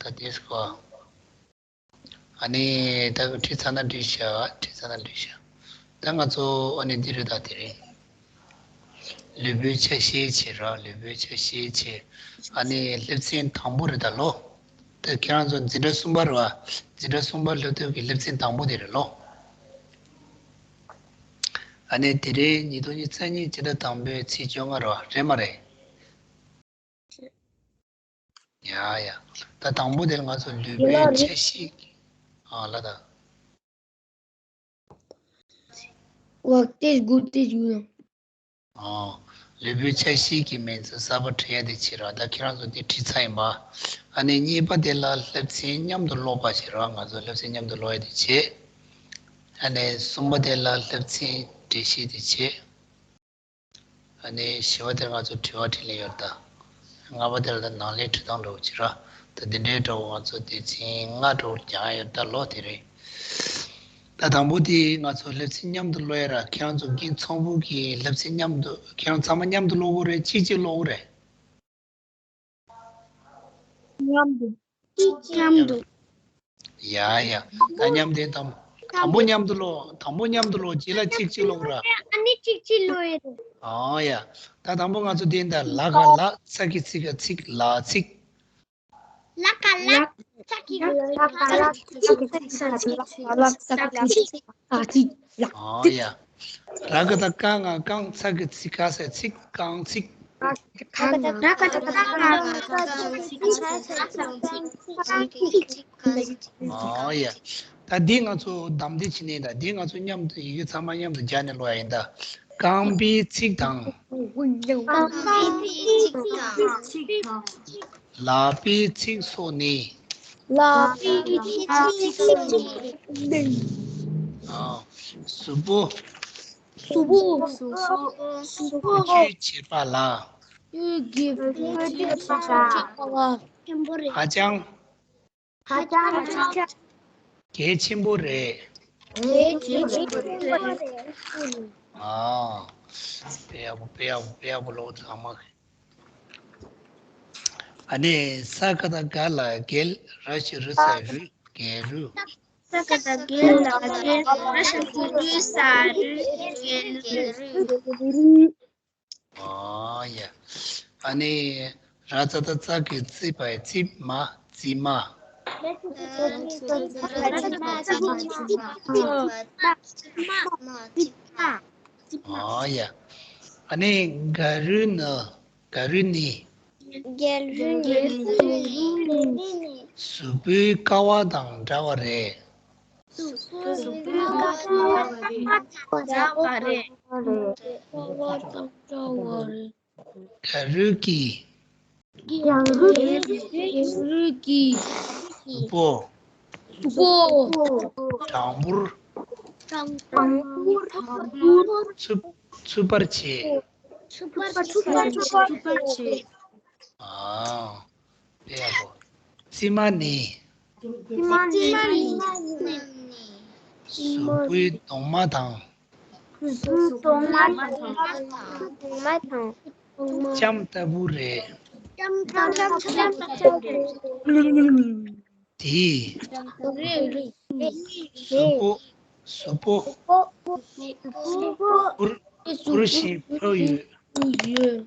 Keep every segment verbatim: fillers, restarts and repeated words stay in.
ད་དེ་སྐོར། ཨ་ནི་ད་བྲིས་ཚར་ན་འགྲིག་ཤག་བྲིས་ཚར་ན་འགྲིག་ཤག་ད་ང་ཚོ་ཨ་ནི་འདི་རེད། ད་དེ་རིང་ལུས་པོའི་ཆ་ཤས་བྱེད་ར། ལུས་པོའི་ཆ་ཤས་བྱེད། ཨ་ནི་སློབ་ཚན་དང་པོ་རེད་ད་ལོ། ད་ཁྱེད་རང་ཚོ་འཛིན་གྲྭ་གསུམ་པ་རེད་བ། འཛིན་གྲྭ་གསུམ་པ་སླེབས་དུས་ཀྱི་སློབ་ཚན་དང་པོ་དེ་རེད་ལོ། ཨ་ནི་དེ་རིང་ཉིས་སྟོང་ཉི་ཤུ་རྩ་གཉིས་སྤྱི་ཟླ་དང་པོའི་ཚེས་བཅོ་ལྔ་རེད་བ། རེད་མ་རེད། ཡ་ཡ། ད་དང་པོ་དེར་ང་ཚོ་ལུས་པོའི་ཆ་ཤས། ཨ་ལ་ད། ཝག་ཏེས་གུ་ཏེས་གུ། ཨ། ལུས་པོའི་ཆ་ཤས་ཀྱི་མིང་ཚིག་གསར་པ་འབྲི་ཡ་དེ་བྱེད་ར། ད་ཁྱེད་རང་ཚོ་དེ་བྲིས་ཚར་ཡིན་པ། ཨ་ནི་གཉིས་པ་དེ་ལ་སློབ་ཚན་མཉམ་དུ་ཀློག་པ་བྱེད་ར། ང་ཚོ་སློབ་ཚན་མཉམ་དུ་ཀློག་ཡ་དེ་བྱེད། ཨ་ནི་གསུམ་པ་དེ་ལ་སློབ་ཚན་འགྲེལ་བཤད་དེ་བྱེད། ཨ་ནི་བཞི་པ་དེར་ང་ཚོ་དྲི་བ་དྲིས་ལན་ཡོད་ད། ལྔ་པ་དེར་ད་ནང་ལས་འབྲི་སྟངས་འདྲ་བོ་ཅིག་ར། ད་འདི་འདྲའི་འདྲ་བོ་ང་ཚོ་སྡེ་ཚན་ལྔ་འདྲ་བོ་རྒྱག་ཡོད་ད་ལོ། དེ་རེད། ད་དང་པོ་དེ་ང་ཚོ་སློབ་ཚན་མཉམ་དུ་ཀློག་ཡ་ར། ཁྱེད་རང་ཚོ་རྒན་ཚང་པོ་གི་སློབ་ཚན་མཉམ་དུ་ཁྱེད་རང་ཚང་མ་མཉམ་དུ་ཀློག་དགོས་རེད། གཅིག་གཅིག་ཀློག་དགོས་རེད། མཉམ་དུ། མཉམ་དུ། ཡ་ཡ། ད་མཉམ་དུ་དང་དང་པོ་མཉམ་དུ་ཀློག་དང་པོ་མཉམ་དུ་ཀློག་རྗེས་ལ་གཅིག་གཅིག་ཀློག་ར། ཨ་ནི་གཅིག་གཅིག་ཀློག་ཡ་རེད། ཨོ་ཡ། ད་དང་པོ་ང་ཚོ་དེ་འདྲ། ལ་ག་ལགས། ཚ་གི་ཚི་ག་ཚིག་ལགས་ཚིག་ལ་ག་ལགས། ཚ་གི་ཚི་ག་ཚིག་ལགས་ཚིག་ཨོ་ཡ། ར་ག་བཏགས་རྐ་ང་རྐང་། ཚ་གི་ཚི་ག་ས་ཚིག་རྐང་ཚིག་ཨོ་ཡ། ད་འདི་ང་ཚོ་གདམ་འདི་བྱེད་ནས། ད་འདི་ང་ཚོ་མཉམ་དུ་ཡི་གེ་ཚང་མ་མཉམ་དུ་སྦྱར་ནས་ཀློག་ཡ་ཡིན་ད། རྐང་པའི་ཚིགས་དང་། རྐང་པའི་ཚིགས་དང་། ལག་པའི་ཚིགས་སོགས་ནི། ལག་པའི་ཚིགས་སོགས་ནི། ཨ། གཟུགས་པོ། གཟུགས་པོ། གཟུགས་པོ། གཟུགས་པོ། ཁ་ཆུའི་བྱེད་པ་ལ། ཁ་ཆུའི་བྱེད་པ་ལ། ཧ་ཅང་། ཧ་ཅང་། གལ་ཆེན་པོ་རེད། གལ་ཆེན་པོ་རེད། ཨ། དཔེ་ཡག་པོ། དཔེ་ཡག་པོ། དཔེ་ཡག་པོ་ཀློག་ཚང་མ། ཨ་ནི་ས་ག་བཏགས་སྒ་ལ་སྒལ། ར་ཞབས་ཀྱུ་རུ་ས་རུས། སྒལ་རུས། ས་ག་བཏགས་སྒལ་ལ་སྒལ། ར་ཞབས་ཀྱུ་རུ་ས་རུས། སྒལ་རུས། ཨོ་ཡ། ཨ་ནི་ར་ཙ་བཏགས་རྩ་གི་རྩི་བ་ཡི་རྩིབ། མ། རྩིབ་མ། ཨོ་ཡ། ཨ་ནི་སྒལ་རུས་ནི། སྒལ་རུས་ནི། སྒལ་རུས་ནི། གཟུགས་པོའི་ཀ་བ་དང་འདྲ་བ་རེད། གཟུགས་པོའི་ཀ་བ་དང་འདྲ་བ་རེད། ཀ་བ་དང་འདྲ་བ་རེད། སྒལ་རུས་ཀྱི། སྒལ་རུས་ཀྱི། གཟུགས་པོ། གཟུགས་པོ། གྲང་མོར། གྲང་མོར། ཚུད། ཚུད་པར་བྱེད། ཚུད་པར་བྱེད། ཨ། དཔེ་ཡག་པོ། རྩིབ་མ་ནི། རྩིབ་མ་ནི། གཟུགས་པོའི་གདོང་མ་དང་། གཟུགས་པོའི་གདོང་མ་དང་། གདོང་མ་དང་། ལྕམ་ལྟ་བུ་རེད། ལྕམ་ལྟ་བུ་རེད། དེས། གཟུགས་པོ། གཟུགས་པོ། ཁུར། ཁུར་བཞིན་ཕབ་ཡོད། ཡོད།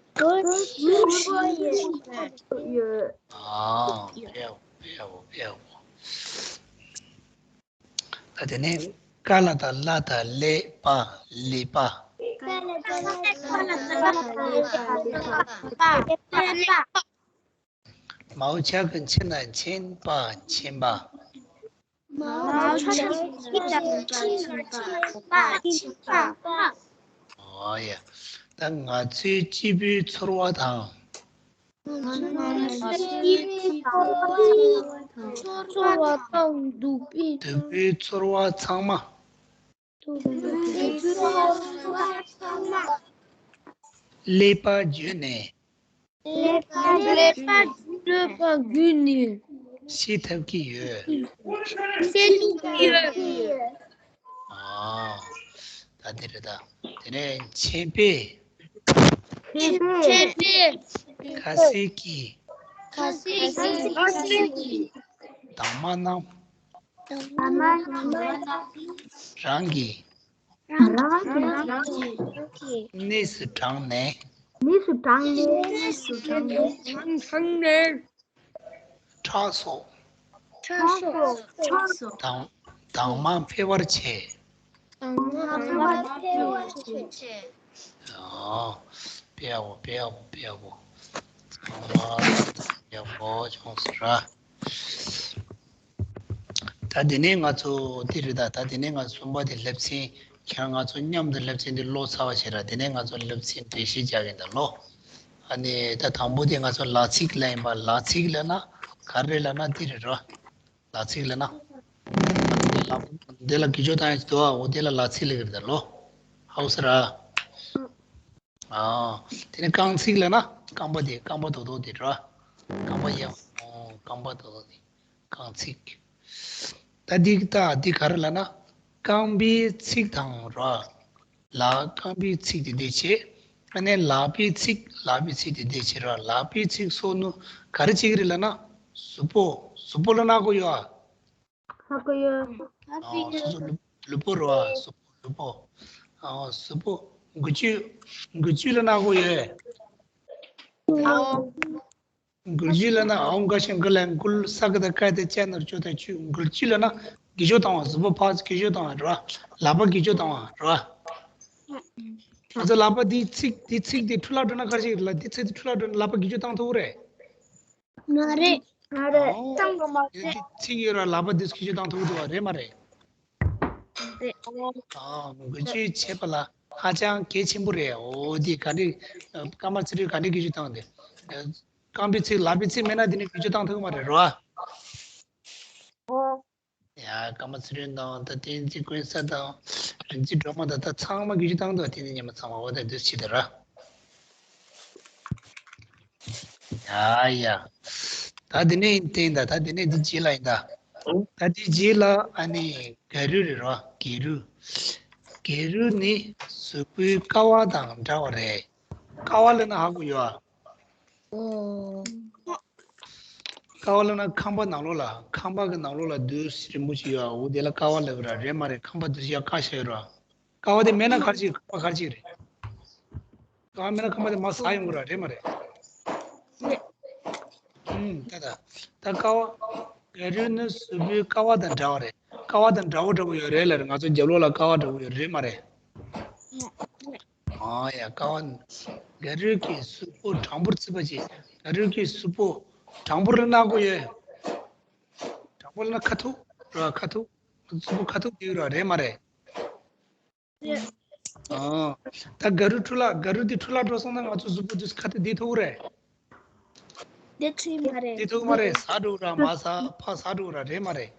ཨ། དཔེ་ཡག་པོ། དཔེ་ཡག་པོ། དཔེ་ཡག་པོ། ད་དེ་ནས་ཀ་ལ་བཏགས་ཀླ་ད་ཀླད་པ། ཀླད་པ། མའོ་ཆ་གི་མཆུ་ན་མཆན་པ། མཆན་པ། མའོ་ཆ་གི་མཆུ་ན་མཆན་པ། མཆན་པ། ཨོ་ཡ། ད་ང་ཚོའི་སྤྱི་པོའི་ཚོར་བ་དང་། ང་ཚོའི་སྤྱི་པོའི་ཚོར་བ་དང་། ཚོར་བ་དང་། སྡུག་པའི། སྡུག་པོའི་ཚོར་བ་ཚང་མ། སྡུག་པོའི་ཚོར་བ་ཚང་མ། ཀླད་པ་བརྒྱུད་ནས། ཀླད་པ་བརྒྱུད་ནས། ཤེས་ཐུབ་ཀྱི་ཡོད། ཤེས་ཐུབ་ཀྱི་ཡོད། ཨ། ད་དེ་རེད་ད། དེ་ནས་མཆན་པས། མཆན་པས། ཁ་ཟས་ཀྱི། ཁ་ཟས་ཀྱི། དྭངས་མ་རྣམས། དྭངས་མ་རྣམས། རང་གི། རང་གི། གནས་སུ་དྲངས་ནས། གནས་སུ་དྲངས་ནས། གནས་སུ་དྲངས་ནས། དྲངས་ནས། ཁྲག་སོགས། ཁྲག་སོགས། ཁྲག་སོགས། དྭངས། དྭངས་མ་འཕེལ་བར་བྱེད། དྭངས་མ་འཕེལ་བར་བྱེད། ཨ། འཕེལ་བ་འཕེལ་བ་འཕེལ་བ། ཨ། འཕེལ་བ་བྱུང་ཟེར་ར། ད་དེ་ནས་ང་ཚོ་འདི་རེད་ད། ད་དེ་ནས་ང་ཚོ་གསུམ་པ་དེ་སློབ་ཚན། ཁྱེད་རང་ང་ཚོ་མཉམ་དུ་སློབ་ཚན་འདི་ཀློག་ཚར་བ་བྱས་ར། དེ་ནས་ང་ཚོ་སློབ་ཚན་འགྲེལ་བཤད་རྒྱག་གིན་ད་ལོ། ཨ་ནི་ད་དང་པོ་དེ་ང་ཚོ་ལ་ཚིག་ལ་ཡིན་པ། ལ་ཚིག་ལ་ན་ག་རེ་ལ་ན་འདི་རེད་ར། ལ་ཚིག་ལ་ན། འདི་ལ་དགེ་སྦྱོར་བཏང་ཡ་ཅིག་འདུག་ཨ། འོ་དེ་ལ་ལ་ཚིག་ལ་གི་རེད་ད་ལོ། ཧའུ་སི་ར། ཨ། དེ་ནས་རྐང་ཚིག་ལ་ན་རྐང་པ་དེ། རྐང་པ་རྡོག་རྡོག་དེ་ར། རྐང་པ་ཡ། ཨོ། རྐང་པ་རྡོག་རྡོག་དེ། རྐང་ཚིག་ད་འདི་ད་འདི་ག་རེ་ལ་ན། རྐང་པའི་ཚིག་དང་ར། ལ་རྐང་པའི་ཚིག་དེ་འདི་བྱེད། ཨ་ནི་ལག་པའི་ཚིག་ལག་པའི་ཚིག་དེ་འདི་བྱེད་ར། ལག་པའི་ཚིག་སོགས་ནི་ག་རེ་བྱེད་ཀྱི་རེད་ལ་ན། གཟུགས་པོ། གཟུགས་པོ་ལ་ན་གོ་ཡོད་ཨ། ཧ་གོ་ཡོད། ཨ། སོ་སོ་ལུས་ལུས་པོ་རེད་བ། གཟུགས་པོ། ལུས་པོ། ཨ། གཟུགས་པོ། མགུལ་ཆུ། མགུལ་ཆུ་ལ་ན་གོ་ཡོད། ཨ། མགུལ་ཆུ་ལ་ན། ཨའོ་འགའ་ཞིག་མགུལ་ལ་མགུལ། ས་ག་བཏགས་སྐ་ཏེ་ཅ་ན་རོ་ཅོ་ཏ་ཆུ། མགུལ་ཆུ་ལ་ན་དགེ་སྦྱོར་བཏང་བ། གཟུགས་པོ་ཕར་དགེ་སྦྱོར་བཏང་བ་རེད་བ། ལག་པ་དགེ་སྦྱོར་བཏང་བ་རེད་བ། ང་ཚོ་ལག་པ་འདི་ཚིག་འདི་ཚིག་འདི་འཕྲུལ་ལག་འགྲོ་ན་ག་རེ་ཞིག་རེད་ལ། འདི་ཚིག་འདི་འཕྲུལ་ལག་འགྲོ་ན་ལག་པ་དགེ་སྦྱོར་བཏང་ཐུབ་ཀྱི་རེད། མ་རེད། མ་རེད། ཨོ། གཏོང་གི་མ་རེད། དེ་ཚིག་ཡོད་ར་ལག་པ་འདི་སྐད་ཆ་བཏང་ཐུབ་འདུག་བ། རེད་མ་རེད། རེད། ཨོ། ཨ། མགུལ་ཆུའི་བྱེད་པ་ལ་ཧ་ཅང་གལ་ཆེན་པོ་རེད། ཨོ། འདི་ག་འདྲ། ཀརྨ་ཚེ་རིང་ག་འདྲ་སྐད་ཆ་བཏང་འདི། རྐང་པའི་ཚིག་ལག་པའི་ཚིག་མེད་ན་འདི་ནས་སྐད་ཆ་བཏང་ཐུབ་མ་རེད་རོ། ཨོ། ཡ། ཀརྨ་ཚེ་རིང་དང་ད་བསྟན་འཛིན་ཀུན་བཟང་དང་རིག་འཛིན་སྒྲོལ་མ་དང་ད་ཚང་མ་སྐད་ཆ་བཏང་འདུག་བསྟན་འཛིན་ཉི་མ་ཚང་མ། འོ་ད་འདི་ཕྱི་ད་ར། ཡ་ཡ། ད་འདི་ནས་ཡིན་བསྟན་ད། ད་འདི་ནས་འདི་རྗེས་ལ་ཡིན་ད། ད་འདི་རྗེས་ལ་ཨ་ནི་ག་རུ་རེད་རོ། ག་རུ། ག་རུ་ནི་གཟུགས་པོའི་ཀ་བ་དང་འདྲ་བ་རེད། ཀ་བ་ལ་ན་ཧ་གོ་ཡོད་ཨ། ཨོ། ཀ་བ་ལ་ན་ཁང་པ་ནང་ལོགས་ལ། ཁང་པ་གི་ནང་ལོགས་ལ་རྡུལ་རིང་པོ་ཞིག་ཡོད་ཨ། འོ་དེ་ལ་ཀ་བ་ལབ་ར། རེད་མ་རེད། ཁང་པ་རྡུལ་ཞིག་ཡ་ཀ་བཞག་ཡོད་ར། ཀ་བ་དེ་མེད་ན་ག་རེ་ཅིག་ཁང་པ་ག་རེ་ཅིག་རེད། ཀ་བ་མེད་ན་ཁང་པ་དེ་མར་ཟག་ཡོང་གི་ར། རེད་མ་རེད། ཨུམ། ད་ད་ད་ཀ་བ། ག་རུ་ནི་གཟུགས་པོའི་ཀ་བ་དང་འདྲ་བ་རེད། ཀ་བ་དང་འདྲ་བོ་འདྲ་བོ་ཡོད་རེད་ལ། ང་ཚོ་རྒྱབ་ལོགས་ལ་ཀ་བ་འདྲ་བོ་ཡོད་རེད་མ་རེད། ཨ་ཡ། ཀ་བ། ག་རུ་གི་གཟུགས་པོ་དྲང་པོར་བརྩིགས་པ་ཅིག་ག་རུ་གི་གཟུགས་པོ་དྲང་པོར་ལ་ན་གོ་ཡོད། དྲང་པོ་ལ་ན་ཁ་ཐུག་ར། ཁ་ཐུག་གཟུགས་པོ་ཁ་ཐུག་དེ་ར། རེད་མ་རེད། རེད། ཨ། ད་ག་རུ་འཕྲུལ་ལག་ག་རུ་དེ་འཕྲུལ་ལག་འགྲོ་སོང་ན་ང་ཚོ་གཟུགས་པོ་དེ་ཁ་ཐུག་བསྡད་ཐུབ་རེད། བསྡད་ཐུབ་མ་རེད། བསྡད་ཐུབ་མ་རེད། ཟག་འགྲོ་ར། མར་ཟག་ཕར་ཟག་འགྲོ་ར། རེད་མ་རེད།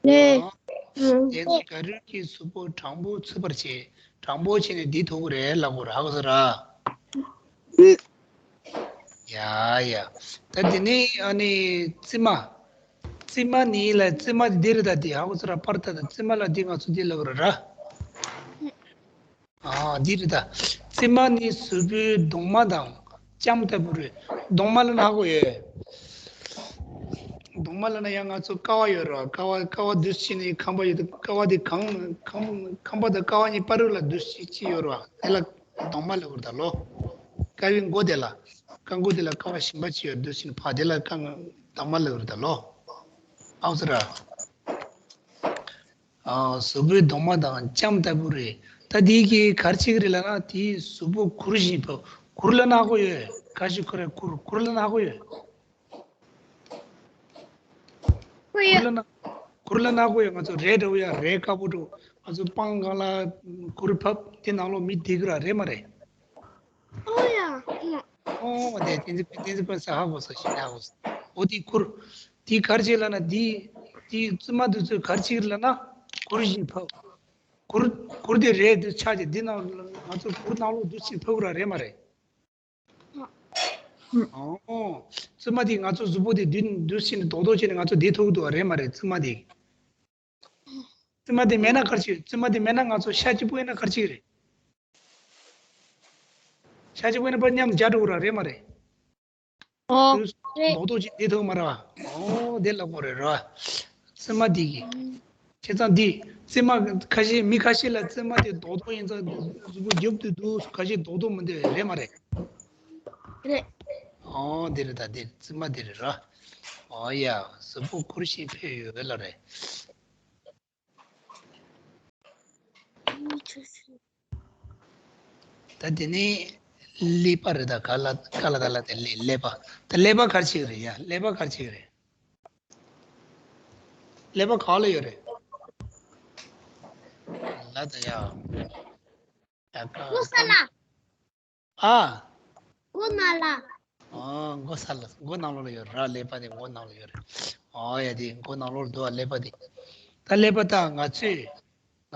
རེད། ཨ། དེ་ནི་ག་རུ་གི་གཟུགས་པོ་དྲང་པོ་ཚུད་པར་བྱེད། དྲང་པོ་བྱས་ནས་བསྡད་ཐུབ་རེད་ལབ་དགོས་ར། ཧ་གོ་སོང་ར། ཡ་ཡ། ད་དེ་ནས་ཨ་ནི་རྩིབ་མ། རྩིབ་མ་ནི་ལ། རྩིབ་མ་འདི་རེད་ད། འདི་ཧ་གོ་སོང་ར། པར་ད་ད་རྩིབ་མ་ལ་འདི་ང་ཚོ་འདི་ལབ་ར་ར། ཨ། འདི་རེད་ད། རྩིབ་མ་ནི་གཟུགས་པོའི་གདུང་མ་དང་ལྕམ་ལྟ་བུ་རེད། གདུང་མ་ལ་ན་ཧ་གོ་ཡོད། གདུང་མ་ལ་ན་ཡང་ང་ཚོ་ཀ་བ་ཡོད་ར། ཀ་བ། ཀ་བ་འདུས་བྱས་ནས་ཁང་པ་ཡོད་དེ། ཀ་བ་དེ་གང་ཁང་ཁང་པ་དང་ཀ་བ་གཉིས་བར་ལ་འདུས་བྱས་ཅིག་ཡོད་ར། དེ་ལ་གདུང་མ་ལབ་ར་ད་ལོ། ཀ་བའི་མགོ་དེ་ལ། རྐང་མགོ་དེ་ལ་ཀ་བ་གཞན་པ་ཅིག་ཡོད། འདུས་བྱས་ནས་ཕར་དེ་ལ་རྐང་གདུང་མ་ལབ་ར་ད་ལོ། ཨའོ་ཟེར་ར། ཨ། གཟུགས་པོའི་གདུང་མ་དང་ལྕམ་ལྟ་བུ་རེད། ད་འདི་གིས་ག་རེ་བྱེད་ཀྱི་རེད་ལབ་ན། དེའི་གཟུགས་པོ་གུར་བཞིན་ཕབ། གུར་ལབ་ན་ཧ་གོ་ཡོད། ག་ཞིག་གུར་རེད། གུར། གུར་ལབ་ན་ཧ་གོ་ཡོད། ཧོ་ཡ། གུར་ལབ་ན། གུར་ལབ་ན་ཧ་གོ་ཡོད། ང་ཚོ་རས་འདྲ་བོ་ཡ། རས་དཀར་པོ་འདྲ་བོ། ང་ཚོ་སྤང་སྒང་ལ་གུར་ཕབ། དེ་ནང་ལོགས་མི་བསྡད་ཀྱི་ར། རེད་མ་རེད། ཨོ་ཡ། ཨོ། དེ་བསྟན་འཛིན་བསྟན་འཛིན་ཀུན་བཟང་ཧ་གོ་སོང་། ཞེ་ནས་ཧ་གོ་སོང་། འོ་དེ་གུར། དེ་ག་རེ་བྱེད་ལབ་ན། དེ་དེ་རྩིབ་མ་དེ་ཚོས་ག་རེ་བྱེད་ཀྱི་རེད་ལབ་ན། གུར་བཞིན་ཕབ། གུར། གུར་དེ་རས་དེ་ཆགས་ཀྱི། འདི་ནང་ང་ཚོ་གུར་ནང་ལོགས་འདུག་སེ་ཕབ་ར། རེད་མ་རེད། ཨོ། རྩིབ་མ་དེ་ང་ཚོ་གཟུགས་པོ་དེ་འདུས་འདུས་ཕྱིན་རྡོག་རྡོག་བྱས་ནས་ང་ཚོ་བསྡད་ཐུབ་ཀྱི་འདུག་བ། རེད་མ་རེད། རྩིབ་མ་དེ། རྩིབ་མ་དེ་མེད་ན་ག་རེ་བྱེད། རྩིབ་མ་དེ་མེད་ན་ང་ཚོ་ཤ་གཅིག་པུ་ཡིན་ན་ག་རེ་བྱེད་ཀྱི་རེད། ཤ་གཅིག་པུ་ཡིན་ན་པར་མཉམ་རྒྱག་འགྲོ་གི་ར། རེད་མ་རེད། ཨོ། རྡོག་རྡོག་ཅིག་འདི་ཐུག་མ་རེད་བ། ཨོ་དེ་ལབ་དགོས་རེད་ར། རྩིབ་མ་འདི་གི། བྱས་ཙང་འདི། རྩིབ་མ་ཁ་ཤས་མི་ཁ་ཤས་ལ་རྩིབ་མ་དེ་རྡོག་རྡོག་ཡིན་ཙང་གཟུགས་པོ་རྒྱབ་ཏུ་འདུག་ཁ་ཤས་རྡོག་རྡོག་མི་འདུག་རེད་མ་རེད། རེད། ཨོ་དེ་རེད། ད་དེ་རྩིབ་མ་དེ་རེད་ར། ཨོ་ཡ། གཟུགས་པོ་ཁུར་ཞིང་ཕེབས་ཡོད་ལ་རེད། ད་དེ་ནི་ཀླད་པ་རེད། ད་ག་ལ་ག་ལ་ད་ལ་དེ་ཀླད་ཀླད་པ། ད་ཀླད་པ་ག་རེ་བྱེད་ཀྱི་རེད་ཡ། ཀླད་པ་ག་རེ་བྱེད་ཀྱི་རེད། ཀླད་པ་ག་ལ་ཡོད་རེད། ལ་ད་ཡ། ཡ་ག་ལ། ཨ། མགོ་ནང་ལ། ཨ། མགོ་ས་ལ། མགོ་ནང་ལོགས་ལ་ཡོད་ར། ཀླད་པ་དེ་མགོ་ནང་ལ་ཡོད་རེད། ཨ་ཡ་དེ་མགོ་ནང་ལོགས་ལ་འདུག་ཨ། ཀླད་པ་དེ། ད་ཀླད་པ་ད་ང་ཚོས་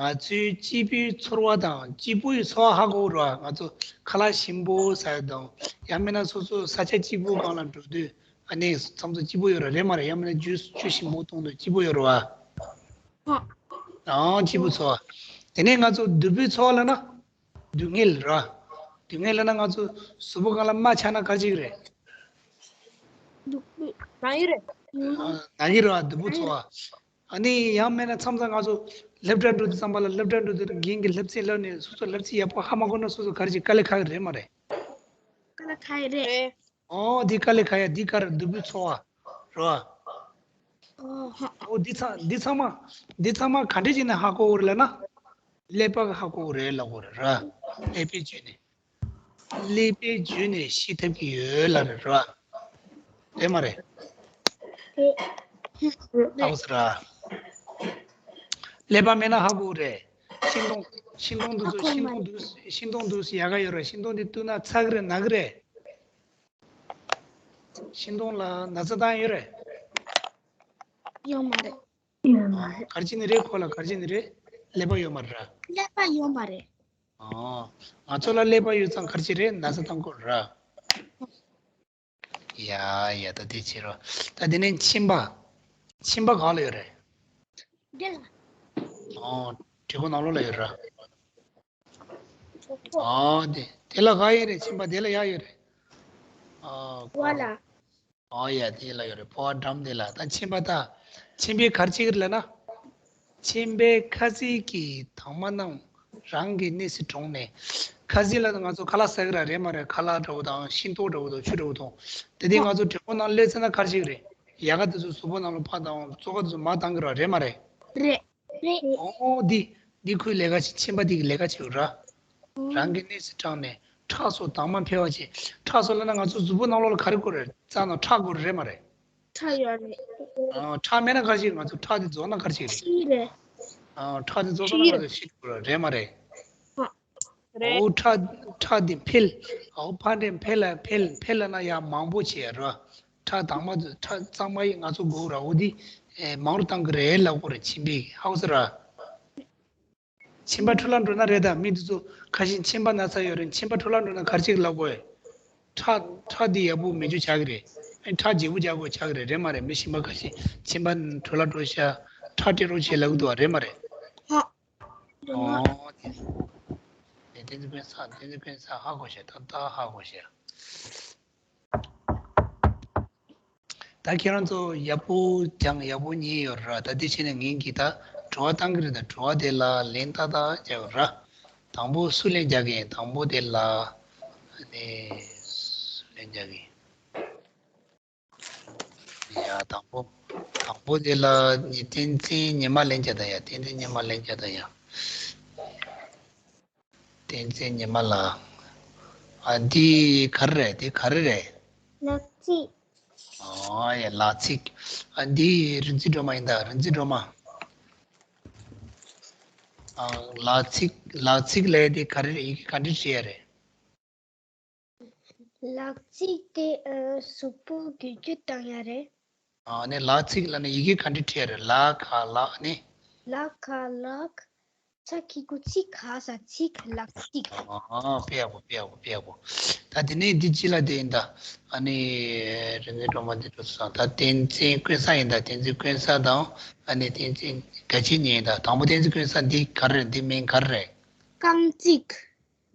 ང་ཚོའི་སྐྱིད་པོའི་ཚོར་བ་དང་སྐྱིད་པོའི་ཚོར་བ་ཧ་གོ་ར། ང་ཚོ་ཁ་ལག་ཞིམ་པོ་ཟ་ཡ་དང་། ཡང་མིན་ན་སོ་སོ་ས་ཆ་སྐྱིད་པོ་སྒང་ལ་འགྲོ་དུས་ཨ་ནི་ཚང་མ་སྐྱིད་པོ་ཡོད་ར། རེད་མ་རེད། ཡང་མིན་ན་ཇུས་ཇུས་ཞིམ་པོ་བཏུང་དུས་སྐྱིད་པོ་ཡོད་ར་བ། ཨང་། སྐྱིད་པོ་ཚོར་བ། དེ་ནས་ང་ཚོ་སྡུག་པོའི་ཚོར་བ་ལབ་ན། སྡུག་བསྔལ་ར། སྡུག་བསྔལ་ལབ་ན་ང་ཚོ་གཟུགས་པོ་སྒང་ལ་རྨ་ཆགས་ན་ག་རེ་བྱེད་ཀྱི་རེད། སྡུག་པོ་ན་གི་རེད། ཨ། ན་གི་རེད་བ། སྡུག་པོ་ཚོར་བ། ཨ་ནི་ཡང་མིན་ན་མཚམས་མཚམས་ང་ཚོ་སློབ་གྲྭ་འགྲོ་དུས་ཙམ་པ་ལ། སློབ་གྲྭ་འགྲོ་དུས་རྒན་གྱིས་སློབ་ཚན་སློབ་ནས་སོ་སོ་སློབ་ཚན་ཡག་པོ་ཧ་མ་གོ་ན་སོ་སོ་ག་རེ་བྱེད། དཀའ་ལས་ཁག་གི་རེད་མ་རེད། དཀའ་ལས་ཁག་གི་རེད། ཨོ་འདི་དཀའ་ལས་ཁག་ཡ། འདི་ག་རེ། སྡུག་པོའི་ཚོར་བ་རེད་བ། ཨོ་ཧ། ཨོ་འདི་ཚང་འདི་ཚང་མ་འདི་ཚང་མ་ག་འདྲས་བྱས་ནས་ཧ་གོ་གི་རེད་ལབ་ན། ཀླད་པ་གིས་ཧ་གོ་གི་རེད་ལབ་དགོས་རེད་ར། ཀླད་པས་བརྒྱུད་ནས། ཀླད་པས་བརྒྱུད་ནས་ཤེས་ཐུབ་ཀྱི་ཡོད་ལབ་རེད་ར། རེད་མ་རེད། ཧ་གོ་སོང་ར། ཀླད་པ་མེད་ན་ཧ་གོ་གི་རེད། ཤིང་སྡོང་། ཤིང་སྡོང་འདུག་ཤིང་སྡོང་འདུག་ཤིང་སྡོང་འདུག་ཡག་ག་ཡོད་རེད། ཤིང་སྡོང་འདི་གཏུབ་ན་ཚ་གི་རེད། ན་གི་རེད། ཤིང་སྡོང་ལ་ན་ཚ་བཏང་ཡོད་རེད། ཡོད་མ་རེད། ཨ། ག་རེ་བྱས་ནས་རེད། ཁོ་ལ་ག་རེ་བྱས་ནས་རེད། ཀླད་པ་ཡོད་མ་རེད་ར། ཀླད་པ་ཡོད་མ་རེད། ཨ། ང་ཚོ་ལ་ཀླད་པ་ཡོད་ཙང་ག་རེ་བྱེད་རེད། ན་ཚ་བཏང་གི་རེད་ར། ཡ་ཡ། ད་དེ་བྱེད་རོགས། ད་དེ་ནས་མཆིན་པ། མཆིན་པ་གང་ལ་ཡོད་རེད། འདི་ལ། ཨོ། གྲོད་ཁོག་ནང་ལོགས་ལ་ཡོད་ར། ཨོ་དེ་དེ་ལ་ག་ཡོད་རེད། མཆིན་པ་དེ་ལ་ཡ་ཡོད་རེད། ཨོ་ཕོ་བ་ལ། ཨོ་ཡ་དེ་ལ་ཡོད་རེད། ཕོ་བ་འགྲམ་དེ་ལ། ད་མཆིན་པ་ད། མཆིན་པས་ག་རེ་བྱེད་ཀྱི་རེད་ལབ་ན། མཆིན་པས་ཁ་ཟས་ཀྱི་དྭངས་མ་རྣམས་རང་གི་གནས་སུ་དྲངས་ནས། ཁ་ཟས་ལབ་ན་ང་ཚོ་ཁ་ལག་ཟ་གི་ར། རེད་མ་རེད། ཁ་ལག་འདྲ་བོ་དང་ཤིང་ཏོག་འདྲ་བོ་དང་ཆུ་འདྲ་བོ་དང་། དེ་དེ་ང་ཚོ་གྲོད་ཁོག་ནང་སླེབས་ཚར་ན་ག་རེ་བྱེད་ཀྱི་རེད། ཡལ་ག་དེ་ཚོ་གཟུགས་པོ་ནང་ལ་ཕར་བཏང་། བཙོག་པ་དེ་ཚོ་མར་བཏང་གི་ར། རེད་མ་རེད། རེད། རེད། ཨོ་འདི་འདི་ཁོའི་ལས་ཀ་བྱེད། མཆིན་པ་འདི་གི་ལས་ཀ་བྱེད་ར། རང་གི་གནས་སུ་དྲངས་ནས་ཁྲག་སོགས་དྭངས་མ་འཕེལ་བར་བྱེད། ཁྲག་སོགས་ལབ་ན་ང་ཚོ་གཟུགས་པོ་ནང་ལོགས་ལ་ག་རེ་དགོས་རེད། རྩ་ནང་ཁྲག་དགོས་རེད་མ་རེད། ཁྲག་ཡོད་རེད། ཨ། ཁྲག་མེད་ན་ག་རེ་བྱེད། ང་ཚོ་ཁྲག་དེ་རྫོགས་ན་ག་རེ་བྱེད་རེད། ཤི་རེད། ཨ། ཁྲག་དེ་རྫོགས་སོང་ན་ང་ཚོ་ཤི་འགྲོ་རེད་མ་རེད། རེད། ཨོ་ཁྲག་ཁྲག་དེ་འཕེལ། ཨོ་ཕར་འགྲོ། འཕེལ་ལ་འཕེལ་འཕེལ་ལབ་ན་ཡང་མང་པོ་བྱེད་ར། ཁྲག་དྭངས་མ་ཁྲག་གཙང་མ་ཡིན་ང་ཚོ་དགོས་ར། འོ་དེ་མང་རུ་བཏང་གི་རེད་ལབ་དགོས་རེད། མཆིན་པས། ཧ་གོ་སོང་ར། མཆིན་པ་འཁྲུ་ལ་འགྲོ་ན་རེད། ད་མི་དེ་ཚོ་ཁ་ཤས་མཆིན་པ་ན་ཚ་ཡོད་རེད། མཆིན་པ་འཁྲུ་ལ་འགྲོ་ན་ག་རེ་བྱེད་ཀྱི་ལབ་དགོས། ཁྲག་ཁྲག་འདི་ཡག་པོ་མེད་རྒྱུ་ཆགས་ཀྱི་རེད། ཨ། ཁྲག་རྒྱས་པོ་རྒྱག་དགོས་ཆགས་ཀྱི་རེད། རེད་མ་རེད། མི་གཞན་པ་ཁ་ཤས་མཆིན་པ་འཁྲུ་ལ་འགྲོ་ཤག་ཁྲག་སྤྲད་རོགས་བྱེད་ལབ་ཀྱི་འདུག་བ། རེད་མ་རེད། ཧ། ཨོ་དེ་དེ་བསྟན་འཛིན་ཀུན་བཟང་། བསྟན་འཛིན་ཀུན་བཟང་ཧ་གོ་ཤག་ད་ད་ཧ་གོ་ཤག་ད་ཁྱེད་རང་ཚོ་ཡག་པོ་སྦྱངས། ཡག་པོ་ཉན་ཡོད་ར། ད་དེ་བྱས་ནས་ངེད་ཀྱིས་ད་དྲི་བ་བཏང་གི་རེད། ད་དྲི་བ་དེ་ལ་ལན་ཏག་ཏག་རྒྱག་ཡོད་ར། དང་པོ་སུ་ལན་རྒྱག་གི་ཡིན། དང་པོ་དེ་ལ། ཨ་ནི་སུ་ལན་རྒྱག་གི་ཡིན། ཡ་དང་པོ། དང་པོ་དེ་ལ་ནི་བསྟན་འཛིན་ཉི་མ་ལན་རྒྱག་དང་ཡ། བསྟན་འཛིན་ཉི་མ་ལན་རྒྱག་དང་ཡ། བསྟན་འཛིན་ཉི་མ་ལགས། ཨ་འདི་ག་རེ་རེད། འདི་ག་རེ་རེད། ལག་ཚིགས། ཨ་ཡ་ལག་ཚིགས། ཨ་འདི་རིག་འཛིན་སྒྲོལ་མ་ཡིན་ད། རིག་འཛིན་སྒྲོལ་མ། ཨ་ལག་ཚིགས། ལག་ཚིགས་ལབ་ཡ་དེ་ག་རེ་རེད། ཡི་གེ་ག་འདྲ་བྲིས་ཡ་རེད། ལག་ཚིགས་དེ་ཨ་གཟུགས་པོ་འགུལ་སྐྱོད་བཏང་ཡ་རེད། ཨ་ནི་ལག་ཚིགས་ལབ་ན་ཡི་གེ་ག་འདྲ་བྲིས་ཡ་རེད། ལ་ག་ལག་ནི། ལ་ག་ལག་ཚ་གི་གུ་ཚི་ག་ས་ཚིགས། ལག་ཚིགས། ཨ་དཔེ་ཡག་པོ། དཔེ་ཡག་པོ། དཔེ་ཡག་པོ། ད་དེ་ནས་འདི་ཅི་ལ་དེ་ཡིན་ད། ཨ་ནི་རིག་འཛིན་སྒྲོལ་མ་འདི་འགྲོ་སོང་། ད་བསྟན་འཛིན་ཀུན་བཟང་ཡིན་ད། བསྟན་འཛིན་ཀུན་བཟང་དང་། ཨ་ནི་བསྟན་འཛིན་དགའ་ཆེ་གཉིས་ཡིན་ད། དང་པོ་བསྟན་འཛིན་ཀུན་བཟང་འདི་ག་རེ་རེད། འདི་མིང་ག་རེ་རེད། རྐང་ཚིགས།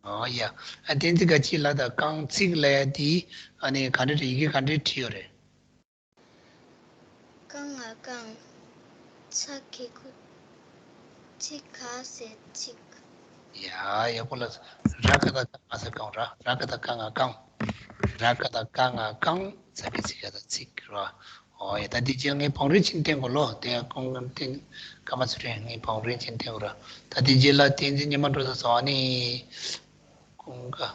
ཨོ་ཡ། ཨ་བསྟན་འཛིན་དགའ་ཆེ་ལགས། ད་རྐང་ཚིགས་ལབ་ཡ་དེ་ ཨ་ནི་ག་འདྲ་རེད། ཡི་གེ་ག་འདྲ་བྲིས་ཡོད་རེད། ཀ་ང་རྐང་། ཚ་གི་གུ། ཚི་ག་ས་ཚིག་ཡ་ཡག་པོ་ལ། ར་ག་བཏགས་རྐ་ང་ས་རྐང་། ར། ར་ག་བཏགས་རྐ་ང་རྐང་། ར་ག་བཏགས་རྐ་ང་རྐང་། ཚ་གི་ཚི་ག་ས་ཚིག་ར། ཨོ་ཡ། ད་འདི་རྗེས་ངས་བང་རིམ་བྱས་ནས་བསྟན་དགོས་ལོ། དེ་ཡང་ཀུན་དགའ་བསྟན། ཀརྨ་ཚུལ་ཁྲིམས། ངས་བང་རིམ་བྱས་ནས་བསྟན་དགོས་ར། ད་འདི་རྗེས་ལ་བསྟན་འཛིན་ཉི་མ་འགྲོ་ས་སོང་། ཨ་ནི་ཀུན་དགའ།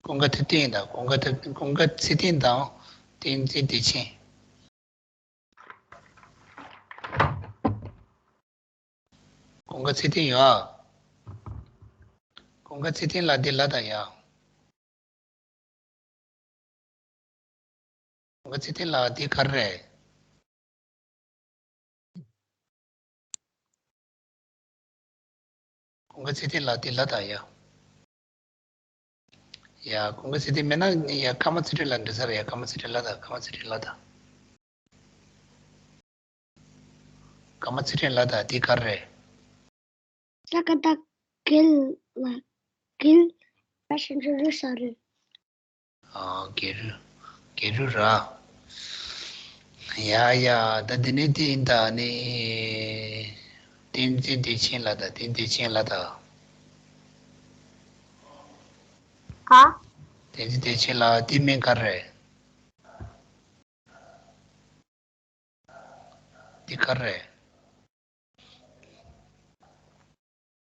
ཀུན་དགའ་ཐུབ་བསྟན་ཡིན་ད། ཀུན་དགའ་ཐུབ། ཀུན་དགའ་ཚེ་བརྟན་དང་བསྟན་འཛིན་བདེ་ཆེན། ཀུན་དགའ་ཚེ་བརྟན་ཡོད་ཨ། ཀུན་དགའ་ཚེ་བརྟན་ལགས་འདི་ལབ་དང་ཡ། ཀུན་དགའ་ཚེ་བརྟན་ལགས་འདི་ག་རེ་རེད། ཀུན་དགའ་ཚེ་བརྟན་ལགས་འདི་ལབ་དང་ཡ། ཡ། ཀུན་དགའ་ཚེ་བརྟན་མེད་ན་ཡ། ཀརྨ་ཚུལ་ཁྲིམས་ལགས་འདྲི་ས་རེད་ཡ། ཀརྨ་ཚུལ་ཁྲིམས་ལབ་དང་། ཀརྨ་ཚུལ་ཁྲིམས་ལབ་དང་། ཀརྨ་ཚུལ་ཁྲིམས་ལབ་དང་། འདི་ག་རེ་རེད། ས་ག་བཏགས་སྒེར་ལ། སྒེར། ར་ཞབས་ཀྱུ་རུ་ས་རུ། ཨ། སྒེར་རུ། སྒེར་རུ་ར། ཡ་ཡ། ད་འདི་ནས་འདི་ཡིན་ད། ནི་བསྟན་འཛིན་བདེ་ཆེན་ལགས་དང་། བསྟན་འཛིན་བདེ་ཆེན་ལགས་དང་། ཧ། བསྟན་འཛིན་བདེ་ཆེན་ལགས། འདི་མིང་ག་རེ་རེད། འདི་ག་རེ་རེད།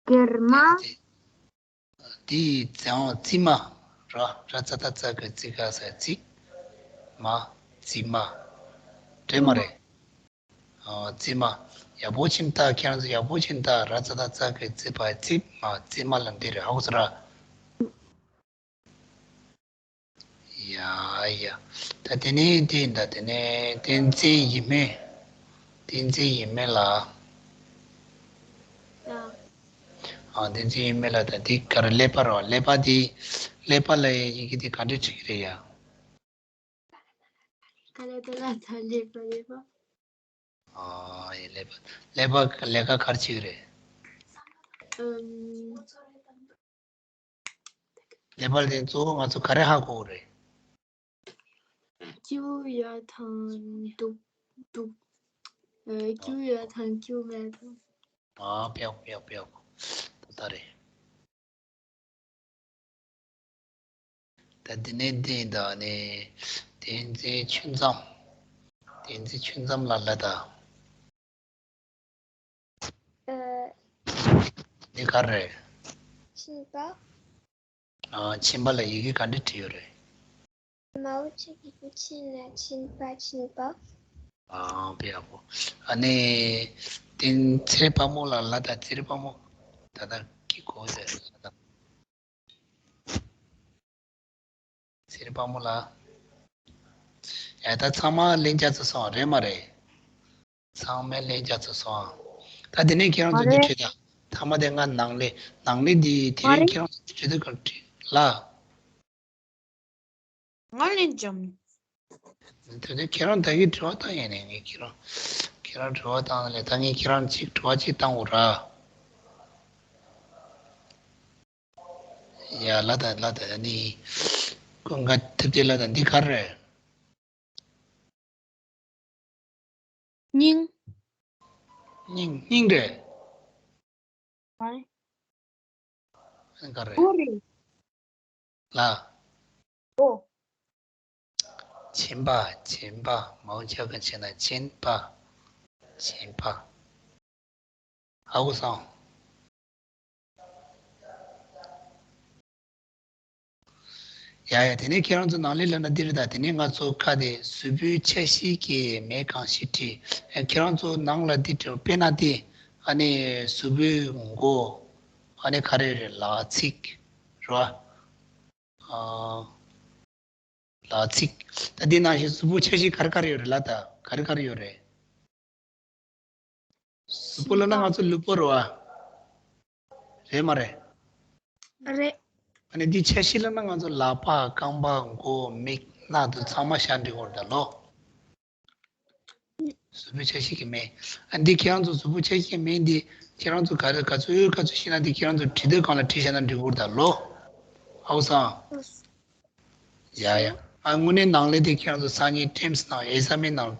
སྒེར་མ། འདི་བཙན་འོག་བཙུན་མ་ར། ར་ཙ་བཏགས་རྩ་གི་རྩི་ག་ས་རྩིག་མ། བཙུན་མ། རེད་མ་རེད། ཨ། བཙུན་མ། ཡག་པོ་བྱས་ནས་ལྟ། ཁྱེད་རང་ཚོ་ཡག་པོ་བྱས་ནས་ལྟ། ར་ཙ་བཏགས་རྩ་གི་རྩི་བ་རྩིག་མ། བཙུན་མ་ལབ་འདི་རེད། ཧ་གོ་སོང་ར། ཡ་ཡ། ད་དེ་ནས་དེ་ཡིན་ད། དེ་ནས་བསྟན་འཛིན་ཡིད་སྨོན། བསྟན་འཛིན་ཡིད་སྨོན་ལགས། ཡ། ཨ། བསྟན་འཛིན་ཡིད་སྨོན་ལགས་ད། འདི་ག་རེ། ཀླད་པ་རེད་པ། ཀླད་པ་འདི། ཀླད་པ་ལབ་ཡག་གི་འདི་ག་འདྲ་བྲིས་ཀྱི་རེད་ཡ། ཀ་ལ་ཏ་ལ་ད་ཀླད་པ། ཀླད་པ། ཨ། ཡ། ཀླད་པ། ཀླད་པ་ལས་ཀ་ག་རེ་བྱེད་ཀྱི་རེད། ཨམ། ཀླད་པ་དེ་གཙོ་བོ་ང་ཚོ་ག་རེ་ཧ་གོ་གི་རེད། སྐྱིད་པོ་ཡོད་དང་སྡུག་སྡུག་ཨ། སྐྱིད་པོ་ཡོད་དང་སྐྱིད་པོ་མེད་དང་། ཨ། ཕེབས་ཕེབས་ཕེབས། ད་ད་རེད། ད་འདི་ནས་འདི་ཡིན་ད། ནི་བསྟན་འཛིན་ཆོས་འཛོམས། བསྟན་འཛིན་ཆོས་འཛོམས་ལགས་ལབ་དང་། ཨ། འདི་ག་རེ་རེད། ཕྱིན་པ། ཨ། ཕྱིན་པ་ལ་ཡི་གེ་ག་འདྲ་བྲིས་ཡོད་རེད། མའོ་ཆི་གི་གུ་ཆི་ན་ཕྱིན་པ། ཕྱིན་པ། ཨ། དཔེ་ཡག་པོ། ཨ་ནི་བསྟན། ཚེ་རིང་དཔལ་མོ་ལགས་ལབ་དང་། ཚེ་རིང་དཔལ་མོ། ད་ལྟ་གི་གོ་དེ་ལབ་དང་། ཚེ་རིང་དཔལ་མོ་ལགས། ཡ། ད་ཚང་མ་ལན་རྒྱག་ཚར་སོང་། རེད་མ་རེད། ཚང་མས་ལན་རྒྱག་ཚར་སོང་། ད་དེ་ནས་ཁྱེད་རང་ཚོ་འདི་བྲིས་དང་། མཐའ་མ་དེ་ང་ནང་ལས། ནང་ལས་འདི་དེ་རིང་ཁྱེད་རང་ཚོ་བྲིས་དུས་གང་བྲིས་ལ། ང་ལན་འཇམ། དེ་ནས་ཁྱེད་རང་ད་གིན་དྲི་བ་བཏང་ཡིན་ནས། ངས་ཁྱེད་རང་། ཁྱེད་རང་དྲི་བ་བཏང་ལས། ད་ངས་ཁྱེད་རང་གཅིག་དྲི་བ་གཅིག་བཏང་དགོས་ར། ཡ། ལ་ད་ལ་ད་ནི་ཀུན་དགའ་ཐུབ་བསྟན་ལ་ད་འདི་ག་རེ་རེད། སྙིང་། སྙིང་། སྙིང་རེད། མ་རེད། ཨ་ནི་ག་རེ་རེད། ཨོ་རེད། ལ། ཨོ། ཆེན་པ། ཆེན་པ། མའོ་ཆ་ག་ཆེ་ན་ཆེན་པ། ཆེན་པ། ཧ་གོ་སོང་། ཡ་ཡ། དེ་ནས་ཁྱེད་རང་ཚོ་ནང་ལས་ལབ་ན་འདི་རེད་ད། དེ་ནས་ང་ཚོ་ཁ་དེ་གཟུགས་པོའི་ཆ་ཤས་ཀྱི་མིང་གང་ཞིག་བྲིས། ཨ། ཁྱེད་རང་ཚོ་ནང་ལ་འདི་བྲིས། དཔེར་ན་དེ། ཨ་ནི་གཟུགས་པོའི་མགོ། ཨ་ནི་ག་རེ་རེད། ལག་ཚིགས་རེད་པ། ཨ། ལག་ཚིགས། ད་འདི་ནང་བཞིན་གཟུགས་པོ་ཆ་ཤས་ག་རེ་ག་རེ་ཡོད་རེད་ལབ་ད། ག་རེ་ག་རེ་ཡོད་རེད། གཟུགས་པོ་ལབ་ན་ང་ཚོ་ལུས་པོ་རེད་པ། རེད་མ་རེད། རེད། ཨ་ནི་འདི་ཆ་ཤས་ལབ་ན་ང་ཚོ་ལག་པ། རྐང་པ། མགོ། མིག། སྣ་དུ་ཚང་མ་བཞག་འགྲིག་གི་རེད་ད་ལོ། གཟུགས་པོའི་ཆ་ཤས་ཀྱི་མིང་། ཨ། འདི་ཁྱེད་རང་ཚོ་གཟུགས་པོའི་ཆ་ཤས་ཀྱི་མིང་འདི་ཁྱེད་རང་ཚོ་ག་རེ་ག་ཚོད་ག་ཚོད་ཤེས་ན་འདི་ཁྱེད་རང་ཚོ་བྲིས་དུས་སྒང་ལ་བྲིས་བཞག་ན་འགྲིག་གི་རེད་ད་ལོ། ཧ་གོ་སོང་། ཡ་ཡ། ཨ་དངོས་གནས་ནང་ལས་དེ་ཁྱེད་རང་ཚོ་སང་ཉིན་ཊིམ་སི་ནང་ཨེ་སམ་མི་ནང་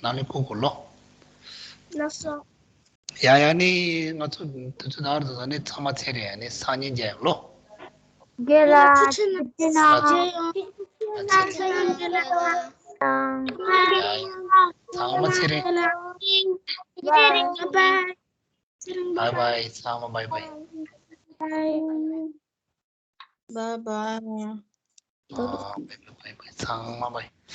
ནང་ལས་བསྐུར་དགོས་ལོ། ལགས་སོ། ཡ་ཡ་ནི་ང་ཚོ་དུས་ཚོད་ད་བར་དུ་ནི་ཚང་མ་ཚེ་རིང་། ཡ་ནི་སང་ཉིན་མཇལ་ཡོང་ལོ། རྒན་ལགས་ཚེ་རིང་། ཚེ་རིང་། ཚང་མ་ཚེ་རིང་། བའི་བའི། ཚང་མ་བའི་བའི། བའི་བའི། ཨ། བའི་བའི་བའི་བའི། ཚང་མ་བའི་བའི།